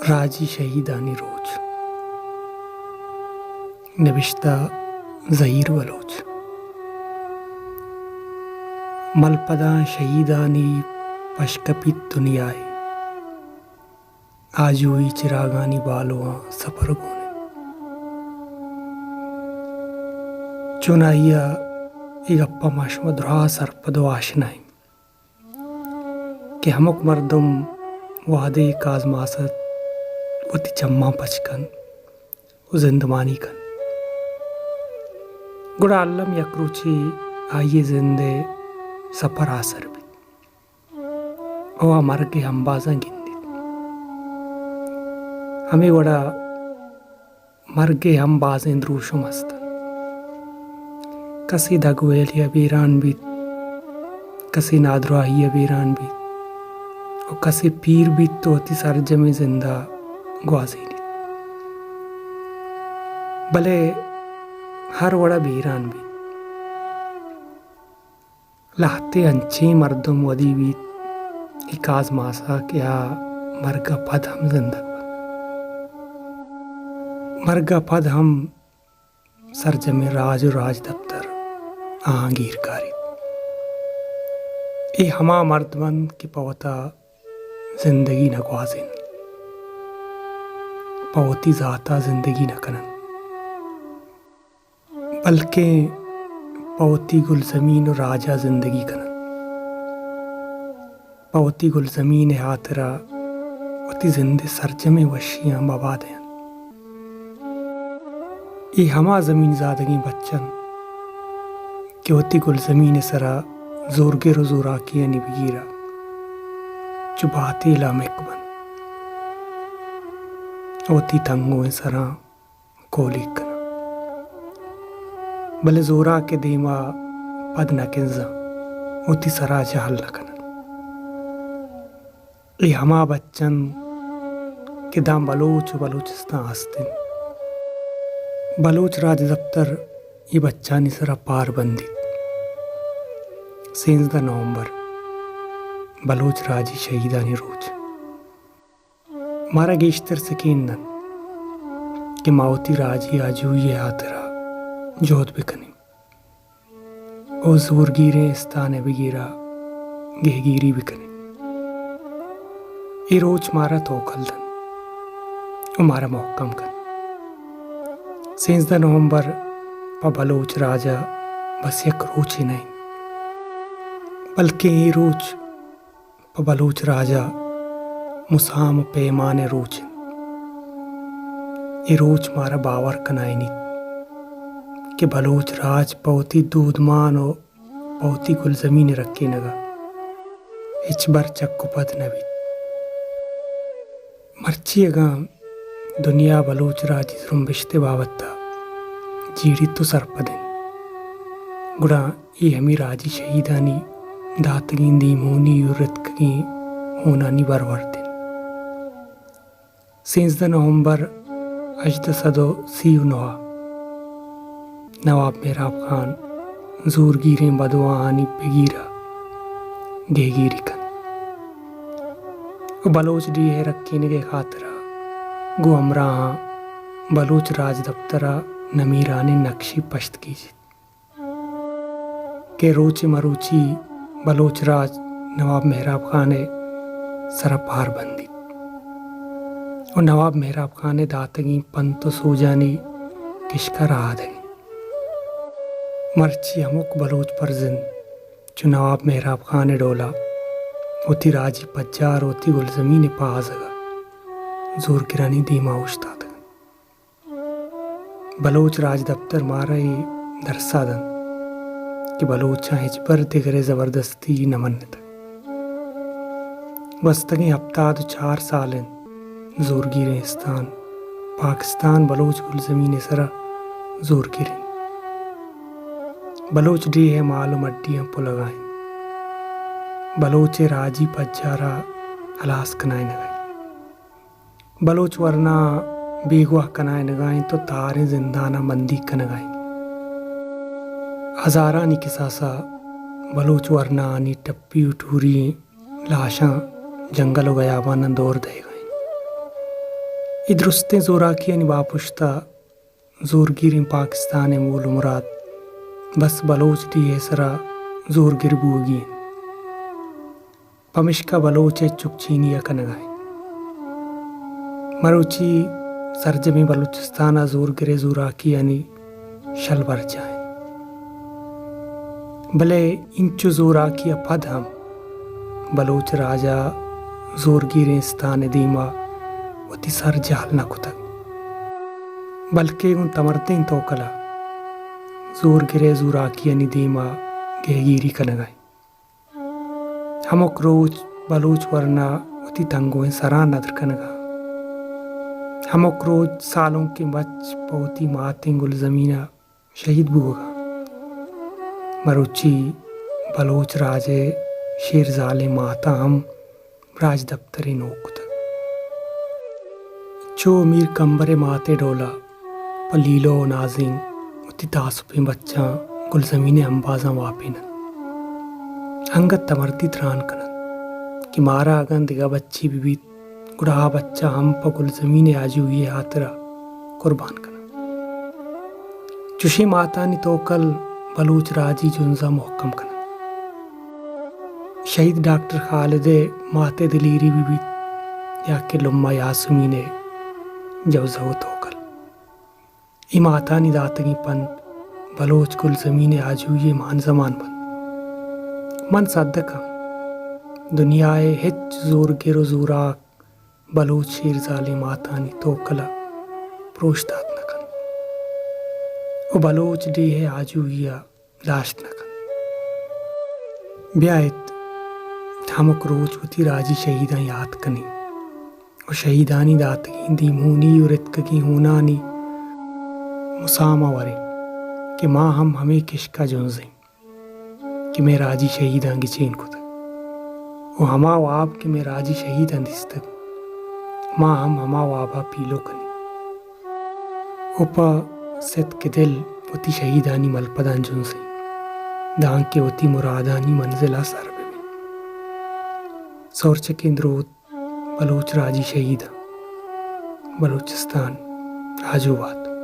راجی شہیدانی روچ۔ نبشتہ زہیر بلوچ۔ ملپداں شہیدانی پشکپیت دنیائے، آجوئی چراگانی بالواں سپر گون انت۔ چوناہیا اے گپاں ما شما دراہ سرپد و آشنا ایں کہ ہمک مردم وہدے کازماس ء وتی چماں پچ کنت و زندمانی کنت، گڑا الم یک روچے آئی ء زند ء سپر آسر بیت و آ مرگ ء ہمبازاں گندیت۔ ہمے وڑا مرگ ء ہم بازیں دروشم است انت۔ کسے دگویلی ء بیران بیت، کسے نادراہی ء بیران بیت و کسے پیر بیت و وتی سرجمیں زند ء گوازینیت، بلے ہر وڑ ء بیران بیت۔ لہتے انچیں مردم ودی بیت اے کازماس ء کہ آ مرگ ء پد ہم زندگ بنت۔ مرگ ء پد ہم سرجمیں راج و راجدپتر آہاں گیر کاریت۔ اے ہما مردم انت کہ پہ وتا زندگی نہ گوازینت، پہ وتی ذات ء زندگی نہ کننت۔ بلکیں پہ وتی گلزمین و راج ء زندگی کننت، پہ وتی گلزمین ء ہاترا وتی زند ء سرجمیں وشیاں مبا دینت۔ اے ہما زمین زادگیں بچ انت کہ وتی گلزمین ء سرا زورگر و زوراکیانی بگیرا چو باتیل ء مک بنت و وتی تنگویں سراں کولیگ کناں، بلے زوراک ء دیما پد نہ کنزاں، وتی سرا جہل نہ کناں۔ اے ہما بچ انت کہ داں بلوچ و بلوچستان ہست انت۔ بلوچ راجدپتر اے بچانی سرا پار بندیت۔ سینزدہ نومبر، بلوچ راجی شہیدانی روچ۔ مارا گیشتر سکین دنت کہ ما وتی راجی آجوئی ء ہاترا جہد بکنیں و زورگیریں استان ء بگیرا گہگیری بکنیں۔ اے روچ مارا توکل دنت و مارا مہکم کنت۔ سینزدہ نومبر پہ بلوچ راج ء بس یک روچے نہ انت، بلکیں اے روچ پہ بلوچ راج ء مسام ء پیمان ء روچ انت۔ اے روچ مارا باور کنائینیت کہ بلوچ راج پہ وتی دودمان ء پہ وتی گلزمین ء رکینگ ء ہچبر چک ء پد نہ بیت۔ مرچی اگاں دنیا بلوچ راجی زرمبشت ء بابت ء جیڑیت و سرپد انت، گڑا اے ہمے راجی شہیدانی داتگیں دیمہونی و رتکگیں ہونانی برورد انت۔ سینزدہ نومبر ہژدہ سد و سی و نہ ء نواب مہراب خان زورگیریں بدواہانی بگیر ء گہگیری کنت و بلوچ ڈیہہ ء رکینگ ء خاطر ء گوں ہمراہاں بلوچ راجدپتر ء نمیرانیں نقشے پشت گیجیت کہ روچے مروچی بلوچ راج نواب مہراب خان ء سرا پار بندیت و نواب مہراب خان ء داتگیں پنت و سوجانی کشک ء رہادگ انت۔ مرچی ہمک بلوچ پرزند چو نواب مہراب خان ء ڈولا وتی راجی پجار و وتی گلزمین ء پہازگ ء زورگرانی دیما اوشتاتگ انت۔ بلوچ راجدپتر مارا اے درسا دنت کہ بلوچاں ہچبر دگرے زبردستی نہ منتگ۔ گوستگیں ہپتاد و چار سال انت زورگیریں استان پاکستان بلوچ گلزمین ء سرا زورگر انت۔ بلوچ ڈیہہ ء مال و مڈیاں پلگا انت۔ بلوچ ء راجی پجارا ہلاس کنائینگا انت۔ بلوچ ورناں بیگواہ کنائینگا انت و تہاریں زنداناں بندیگ کنگا انت۔ ہزارانی کساسا بلوچ ورناہانی ٹپی و ٹوری لاشاں جنگل و گیاباناں دور دئیگا انت۔ اے درستیں زوراکیانی باپشت ءَ زورگیریں پاکستان ءِ مول ءُ مراد بس بلوچ ڈیھ ءِ سرا زورگر بوگی انت۔ پمشکا بلوچ ءَ چک چینی ءَ کنگ ءَ انت۔ مروچی سرجمیں بلوچستان ءَ زورگر ءِ زوراکیانی شل برجاہ انت۔ بلے اینچو زوراکی ءَ پد ہم بلوچ راج ءَ زورگیریں استان ءِ دیما وتی سر جہل نہ کتگ، بلکیں گوں تمردیں توکل ءَ زورگر ءِ زوراکیانی دیما گہگیری کنگ ءَ انت۔ ہمک روچ بلوچ ورنا وتی تنگوئیں سراں ندر کنگ ءَ، ہمک روچ سالونکیں بچ پہ وتی ماتیں گلزمین ءَ شہید بوگ ءَ انت۔ مروچی بلوچ راج ءِ شیرزالیں ماتاں ہم راجدپترے نوک کتگ۔ چو میر کمبر ءِ مات ءِ ڈول ءَ پہ لیلو ءُ نازینک وتی تاسپیں بچاں گلزمین ءِ امبازاں واپین انت۔ انگت تمردی تران کن انت کہ مارا اگاں دگہ بچے بہ بیت، گڑا آ بچ ءَ ہم پہ گلزمین ءِ آجوئی ءِ ہاترا قربان کن انت۔ چشیں ماتانی توکل بلوچ راجی جنز ءَ مہکم کن انت۔ شہید ڈاکٹر خالد ءِ مات ءِ دلیری بہ بیت یا کہ لمہ یاسمین ءِ جوزہ ءُ توکل۔ اے ماتانی داتگیں پند بلوچ گلزمین ءِ آجوئی ءِ مانزمان بنت۔ من سدک آں، دنیا ءِ ہچ زورگر ءُ زوراک بلوچ شیرزالیں ماتانی توکل ءَ پروش دات نہ کنت ءُ بلوچ ڈیھ ءِ آجوئی ءَ داشت نہ کنت۔ بیایت، ہمک روچ وتی راجی شہیداں یات کنیں ءُ شہیدانی داتگیں دیمہونی ءُ رتکگیں ہونانی مسام ءَ وریں کہ ما ہم ہمے کشک ءَ جنزیں کہ مئے راجی شہیداں گچین کتگ ءُ ہما واب کہ مئے راجی شہیداں دیستگ، ما ہم ہما واب ءَ پیلو کنیں ءُ پہ ستک دل وتی شہیدانی ملپداں جنزیں، دانکہ وتی مرادانی منزل ءَ سر بہ بیں۔ سورچکیں دروت بلوچ راجی شہیداں۔ بلوچستان آجو بات۔